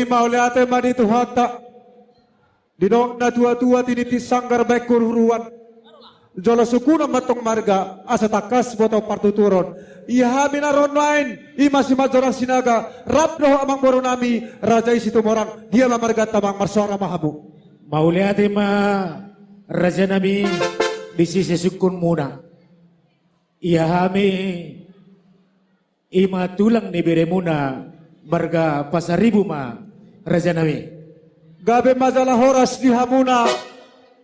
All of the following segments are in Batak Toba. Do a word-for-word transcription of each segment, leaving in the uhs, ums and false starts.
Mauliate ma di Tuhanta. Didok na tua-tua, tiniti sanggar bahen huruhuruan. Jolo sungkunon ma antong marga asa tangkas boto partuturon. Ia hami na ro nuaeng, i ma Simanjorang Sinaga, rap dohot amangboru nami, Raja i Situmorang, dia ma marganta, Amang? Marsoara ma hamu. Mauliate ma, Raja nami, di sise sungkunmuna. Ia hami i ma tulang ni beremuna, marga Pasaribu ma, Raja nami. Gabe ma jala horas di hamuna,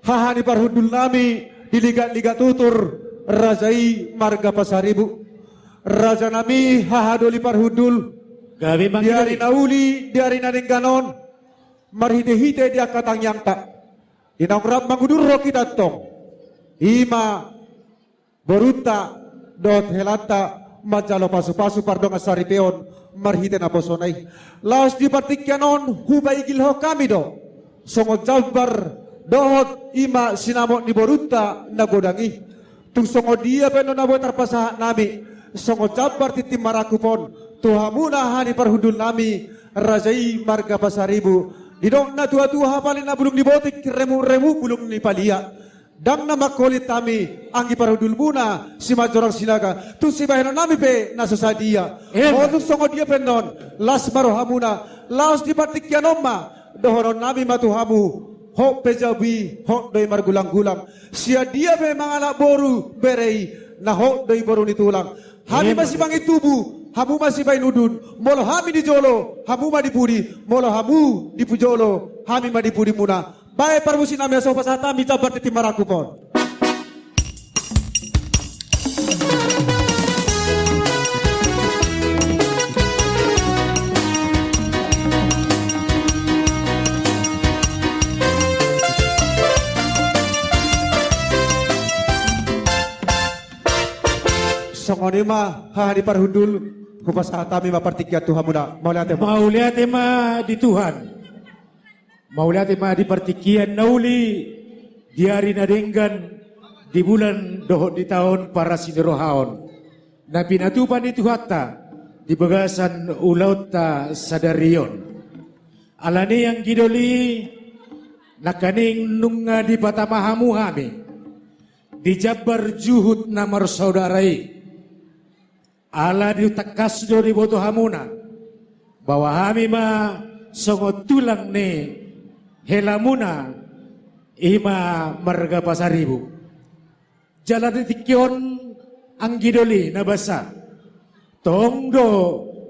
haha ni parhundul nami, di ligat-ligat tutur, Raja i marga Pasaribu. Raja nami, haha doli parhundul. Gabe ma. Di ari na uli, di ari na denggan on, marhite-hite di angka tangiangta, di naung rap mangudurhon hita antong, i ma borunta dohot helanta manjalo pasu-pasu pardongan saripeon marhite naposona i. Laos di partingkian on hupaigilhon hami do songon jambar dohot i ma sinamot ni borunta na godang i. Tung songon dia pe annon na boi tarpasahat nami, songon jambar tintin marangkup on tu hamuna, haha ni parhundul nami, Raja i marga Pasaribu. Didok na tua-tua, hapalin na bulung ni botik, remuk-remuk bulung ni palia. Ndang na mangkolit hami, anggi parhundulmuna Simanjorang Sinaga, tung sibahenon nami pe na so sadia. Em. Molo tung songon dia pe annon, las ma rohamuna, laos di partingkian on ma dohonon nami ma tu hamu, hot pe jabu i, hot do i margulang-gulang. Sian dia pe mangalap boru bere i, na hot do i boru ni tulang. Hami, em, ma simangitu tubu, hamu ma sibahen udun. Molo hami di jolo, hamu ma di pudi. Molo hamu di pu-, jolo, hami ma di pudimuna. Bahen parmusik nami asa hupasahat hami jambar tintin marangkup on. Songon i ma, haha ni parhundul, hupasahat hami ma partingkian tu hamuna. Mauliate ma. Mauliate ma di Tuhan. Mauliate ma di partingkian na uli, di ari na denggan, di bulan dohot di taon parasi ni roha on, na pinatupa ni Tuhanta di bagasan ulaonta sadari on. Alani i, anggi doli, nangkaning nunga dipatama hamu hami di jambar juhut na marsaudara i, ala tangkas do diboto hamuna bahwa hami ma songon tulang ni helamuna, i ma marga Pasaribu. Jala di tingki on, anggi doli na basa, tong do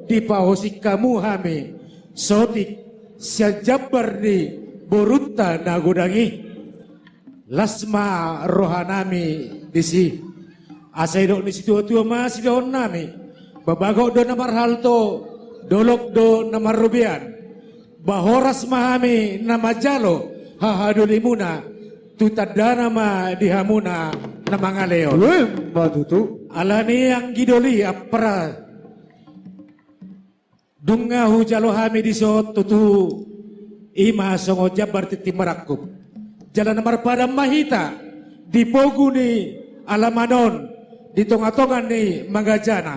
dipaosing hamu hami sotik sian jambar ni borunta na godang i. Las ma rohanami disi. Asa didok ni situa-tua ma sidohononnami: Bagot do na marhalto, dolok do na marrobean. Ba horas ma hami na manjalo hahadolimuna, tu tandana ma di hamuna na mangaleon. Emma tutu. Alani i, anggi doli, ampara, dung hujalo hami dison, tutu i ma songon jambar tintin marangkup. Jala na marpadan ma hita di pogu ni alaman on, di tonga-tonga ni mangajana.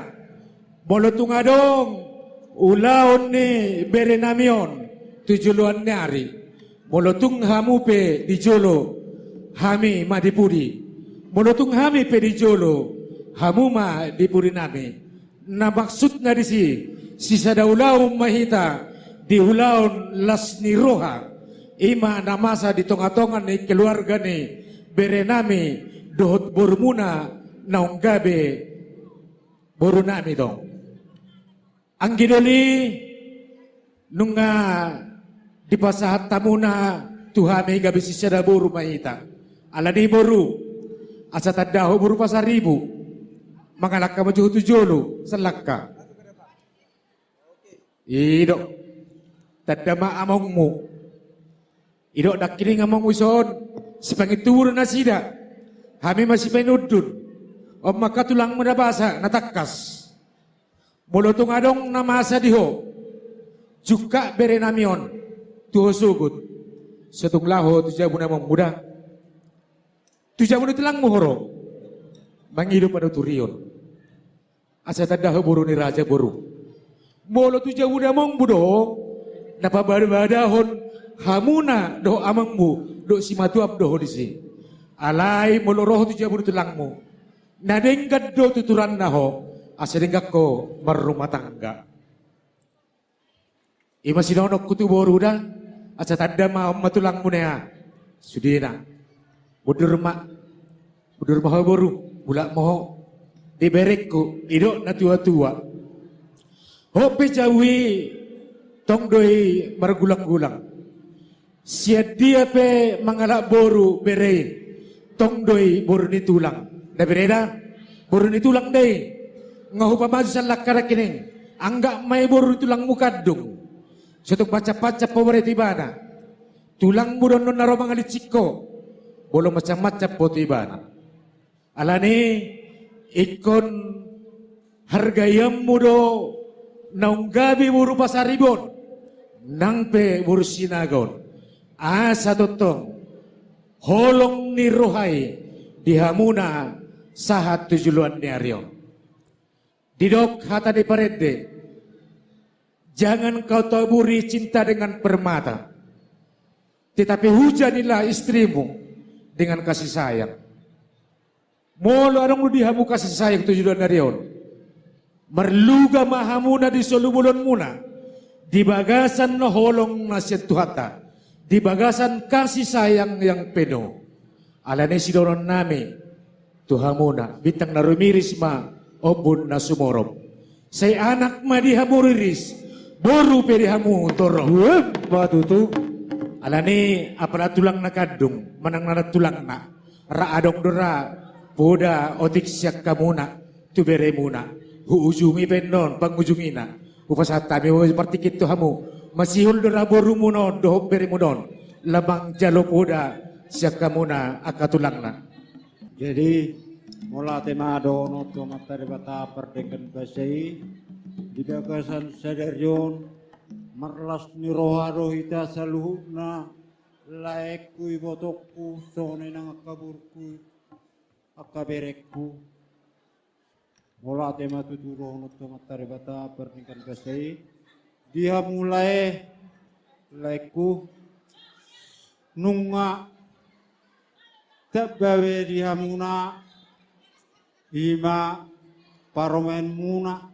Molo tung adong ulaon ni berenami on tu joloan ni ari, molo tung hamu pe di jolo, hami ma di pudi. Molo tung hami pe di jolo, hamu ma di pudinami. Na maksudna disi, sisada ulaon ma hita di ulaon las ni roha, i ma na masa di tonga-tonga ni keluarga ni berenami dohot borumuna naung gabe borunami tong. Anggi doli, nunga dipasahat hamuna tu hami gabe sisada boru ma hita. Alani i boru, asa tanda ho boru Pasaribu, mangalangka ma jo ho tu jolo, salangka. I do. Tanda ma amongmu. I do, nangkining amongmu dison, sipangintubu do nasida, hami ma sipainundun. On ma angka tulangmu na basa, na tangkas. Molo tung adong na masa di ho, jungkat berenami on tu ho sogot. So tung laho tu jabu ni amongmu da. Tu jabu ni tulangmu ho ro mangido panuturion. Asa tanda ho boru ni raja, boru. Molo tu jabu ni amongmu do ho, Na pabadabadahon hamuna dohot amangmu dohot simatuam do ho disi. Alai molo ro ho tu jabu ni tulangmu, na denggan do tuturanna ho, asa denggan ho marrumah tangga. I ma sidohononku tu boru da, asa tanda ma on ma tulangmu nea. Sudena. Mundur ma. Mundur ma ho boru, mulak ma ho. Di berengku, didok natuatua. Ho pe jabu i, tong do i margulanggulang. Sian dia pe mangalap boru bere i, tong do i boru ni tulang. Da bere da, boru ni tulang do i. Nga hupamaju sian langka nangkining, anggap ma i boru ni tulangmu kandung. So tung pancappancap ho bereng tu ibana. Tulangmu do annon na ro mangalitsik ho. Molo mancappancap ho tu ibana. Alani ingkon hargaianmu do naung gabe boru Pasaribu on, nang pe boru Sinaga on. Asa tongtong holong ni roha i di hamuna sahat tu joloan ni ari on. Didok hata ni parende, jangan kau taburi cinta dengan permata, tetapi hujanilah istrimu dengan kasih sayang. Molo adong do di hamu kasih sayang tu joloan ni ari on, marluga ma hamuna di solu bolonmuna di bagasan holong na sian Tuhanta, di bagasan kasih sayang yang penuh. Alani sidohononnami tu hamuna, bintang na rumiris ma ombun na sumorop. Sai anak ma di hamu riris, boru pe di hamu torop. Emma tutu. Alani apala tulang na kandung manang na tulangna, ra adong do ra poda otik sian hamuna tu beremuna. Huujungi pe annon pangujungina. Hupasahat hami ma partingkian tu hamu, masihol do ra borumuna on dohot beremuna on, lam manjalo poda sian hamuna angka tulangna. Jadi mauliate ma dohonon tu Amanta Debata pardenggan basa i. Di bagasan sadari on, marlas ni roha do hita saluhutna, laengku, ibotongku, songon i nang angka borungku, angka berengku. Mauliate ma tutu dohonon tu Amanta Debata pardenggan basa i. Di hamu lae, laengku, nunga tamba be di hamuna i ma parumaenmuna,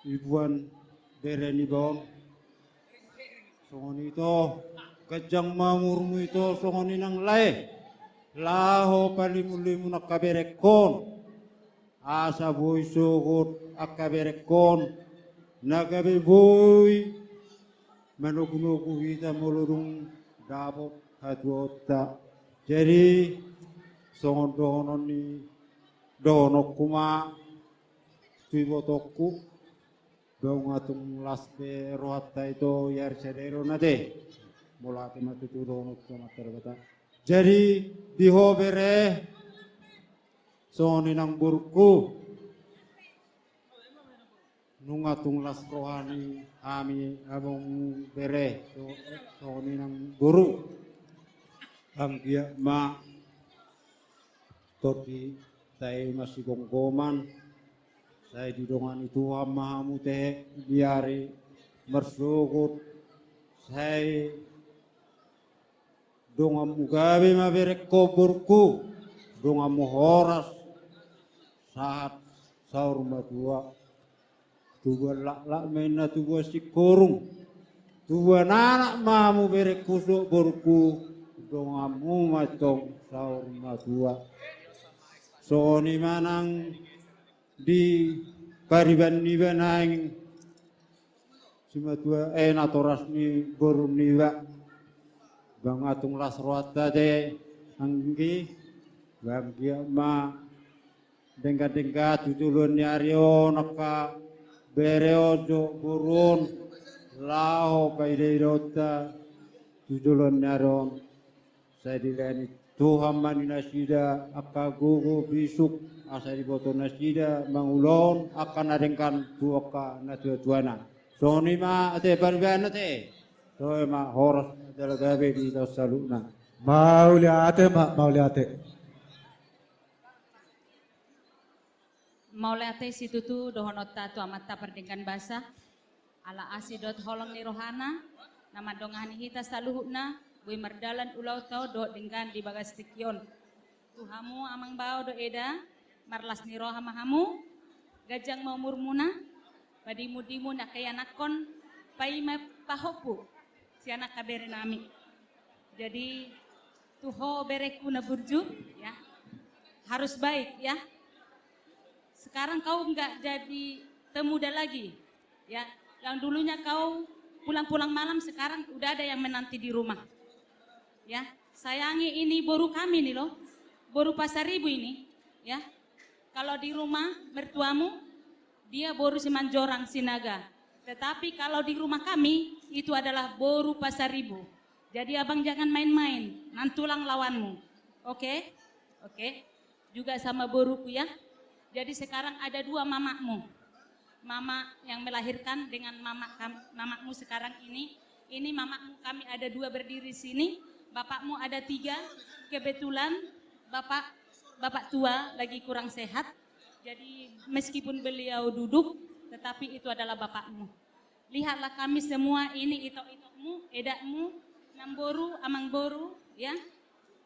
ibuan bere niba on. Songon i ito, ganjang ma umurmu ito, songon i nang lae, laho palimunlimuna angka berengkon. Asa boi sogot angka berengkon na gabe boi manogunogu hita molo dung dapot hatuaonta. Jadi songon dohonon ni, dohononku ma tu ibotongku, dung atung las pe rohanta ito i ari sadari on ate. Mauliate ma tutu dohonon tu Amanta Debata. Jadi di ho bere, songon i nang borungku, nunga tung las roha ni hami amang bere, so-, songon i nang boru. Anggiat ma tondinta i masigomgoman, sai didongani Tuhan ma hamu tehe di ari marsogot, sai donganmu gabe ma berengkon borungku, donganmu horas sahat saur matua. Tubuan laklak ma inna tubuan singkoru, tubuan anak ma hamu berengku dohot borungku, donganmu ma tong saur matua. Songon i ma nang di pariban niba naeng simatua, eh, natoras ni boru niba. Nunga tung las rohanta ate, anggi, anggiat ma denggan-denggan tu joloan ni ari on angka bere on dohot boru on, laho paidaidaonta tu joloan ni ari on. Sai dilehon Tuhan ma di nasida angka gogo bisuk, asa diboto nasida mangulahon angka na denggan tu angka natuatuana. Songon i ma ate pariban ate. Toe ma horas jala gabe di hita saluhutna. Mauliate ma, mauliate. Mauliate situtu dohononta tu Amanta pardenggan basa. Ala asi dohot holong ni rohana, na mandongani hita saluhutna, boi mardalan ulaonta on dohot denggan di bagas tingki on. Tu hamu amang bao dohot eda, marlas ni roha ma hamu, ganjang ma umurmuna, padimundimun angka ianakhon, paima pahompu sian angka berenami. Jadi, tu ho berengku na burju, ya, harus baik, ya. Sekarang kau nggak jadi pemuda lagi, ya. Yang dulunya kau pulang-pulang malam, sekarang udah ada yang menanti di rumah. Ya, sayangi ini boru kami nih loh, boru Pasaribu ini, ya. Kalau di rumah mertuamu, dia boru Simanjorang, Sinaga. Tetapi kalau di rumah kami, itu adalah boru Pasaribu. Jadi abang jangan main-main, nantulang lawanmu. Oke? Oke. Juga sama boruku ya. Jadi sekarang ada dua mamakmu. Mama yang melahirkan dengan mama kam-, mamakmu sekarang ini. Ini mamakmu kami ada dua berdiri sini. Bapakmu ada tiga. Kebetulan bapak, bapak tua lagi kurang sehat. Jadi meskipun beliau duduk, tetapi itu adalah bapakmu. Lihatlah kami semua ini, itok-itokmu, edakmu, namboru, amangboru, ya.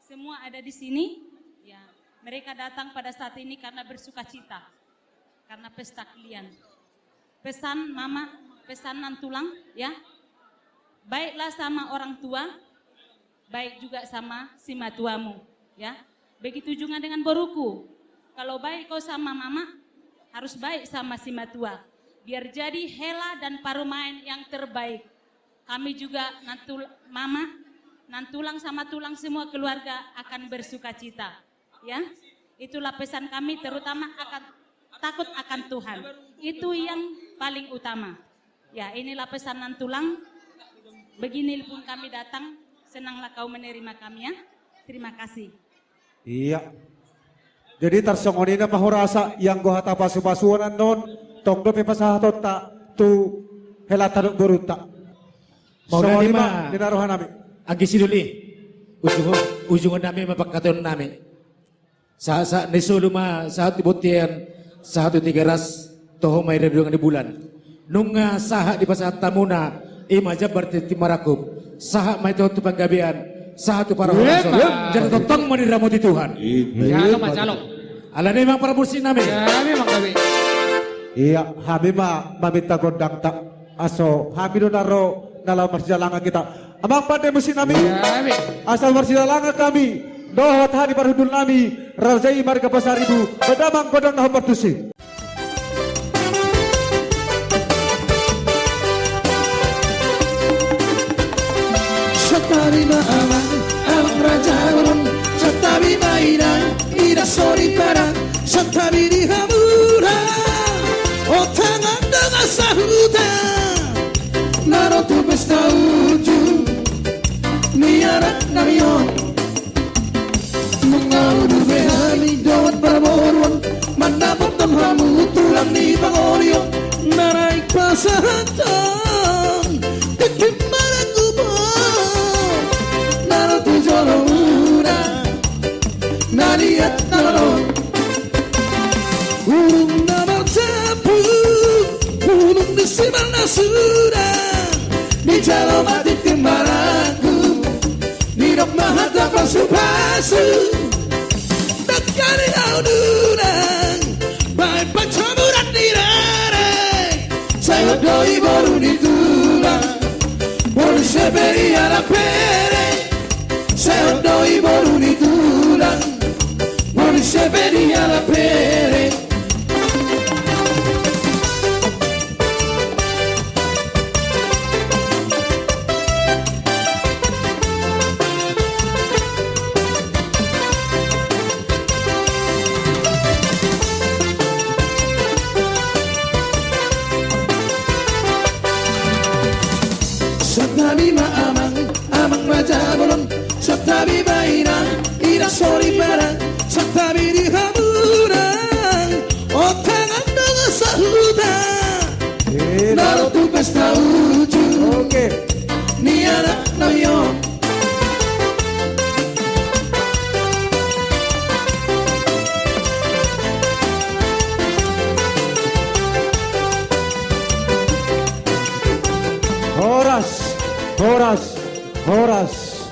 Semua ada di sini. Ya, mereka datang pada saat ini karena bersukacita, karena pesta kalian. Pesan mama, pesan nantulang, ya. Baiklah sama orang tua, baik juga sama simatuamu, ya. Begitu juga dengan boruku. Kalau baik kau sama mama, harus baik sama simatua. Biar jadi hela dan parumaen yang terbaik. Kami juga nantul-, mama, nantulang sama tulang semua keluarga akan bersukacita. Ya, itulah pesan kami, terutama akan takut akan Tuhan. Itu yang paling utama. Ya, inilah pesan nantulang. Begini pun kami datang, senanglah kau menerima kami ya. Terima kasih. Iya. Jadi tarsongon i na ma hurasa, ianggo hata pasu-pasuon annon, tong dope pasahatonta tu helanta dohot borunta. Mauliate ma, songon i ma di na rohanami. Anggi Sidoli. Ujungon, ujungonnami ma pangkataionnami. Sahat-sahat ni solu ma, sahat tu bontean, sahat tu Tigaras, toho ma i di dongan ni bulan. Nunga sahat dipasahat hamuna, i ma jambar tintin marangkup. Sahat ma i tu panggabean, sahat tu parhorasan. Emma. Jala tongtong ma diramoti Tuhan. Emma. Jalo ma, jalo. Alani ma parmusiknami. Jalo ma, gabe. Iya, hami ma maminta gondangta. Aso hami do na ro na laho marsidalangan hita. Amang pande musiknami. Iya, be. Asa marsidalangan hami dohot hami parhundulnami, raja i marga Pasaribu, pande amang gondang na hombar tusi. Santabi ma amang, amang raja bolon, santabi ma inang, inang soripada, santabi di hamuna. Ontangan dongan sahuta, na ro tu pesta uju ni anaknami on. Mangolu be hami dohot parboruon, mandapothon hamu tulang ni pangoli on. Na naeng pasahathon tintin marangkup on, na ro tu jolomuna. Na liat na lolo, ulung na martampuk, ulung ni simal na suda. Dijalo ma tintin marangkup, didok ma hata pasu-pasu. Dangka ni laudunang, baen pancomuran ni rere. Sai hot do i boru ni tulang, boru ni sepe di halak pere. Sai hot do i boru ni tulang, boru ni sepe di halak pere. Santabi ma amang, amang raja bolon, santabi ma inang, inang soripada, santabi di hamuna. Ontangan dongan sahuta, na ro tu pesta uju ni anaknami on. Horas, horas, horas.